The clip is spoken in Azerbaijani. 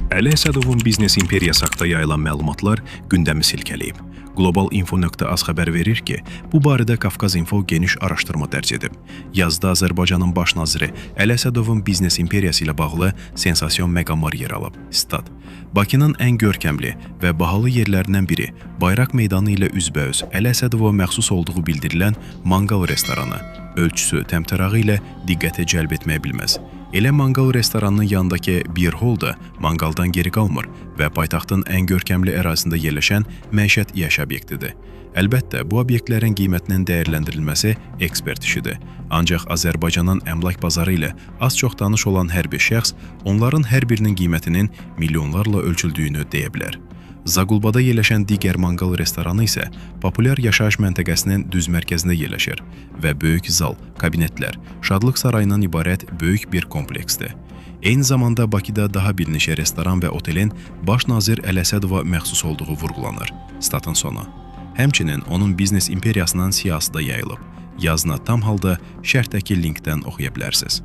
Əli Əsədovun biznes imperiyası haqqında yayılan məlumatlar gündəmi silkələyib. Global Info.az xəbər verir ki, bu barədə Qafqaz Info geniş araşdırma dərc edib. Yazıda Azərbaycanın baş naziri Əli Əsədovun biznes imperiyası ilə bağlı sensasiyon məqamlar yer alıb. Stat: Bakının ən görkəmli və bahalı yerlərindən biri Bayraq Meydanı ilə üzbəüz Əli Əsədova məxsus olduğu bildirilən Manqal restoranı ölçüsü, təmtərağı ilə diqqəti cəlb etməyə bilməz. Elə Manqal restoranının yanındakı Beer Hall da manqaldan geri qalmır və paytaxtın ən görkəmli ərazisində yerləşən məişət iaşə obyektidir. Əlbəttə, bu obyektlərin qiymətinin dəyərləndirilməsi ekspert işidir. Ancaq Azərbaycanın əmlak bazarı ilə az-çox tanış olan hər bir şəxs onların hər birinin qiymətinin milyonlarla ölçüldüyünü deyə bilər. Zaqulbada yerləşən digər manqal restoranı isə populyar yaşayış məntəqəsinin düz mərkəzində yerləşir və böyük zal, kabinetlər, Şadlıq sarayından ibarət böyük bir kompleksdir. Eyni zamanda Bakıda daha bir neçə restoran və otelin baş nazir Əli Əsədova məxsus olduğu vurğulanır. Statın sonu. Həmçinin onun biznes imperiyasının siyahısı da yayılıb. Yazını tam halda şərhdəki linkdən oxuya bilərsiniz.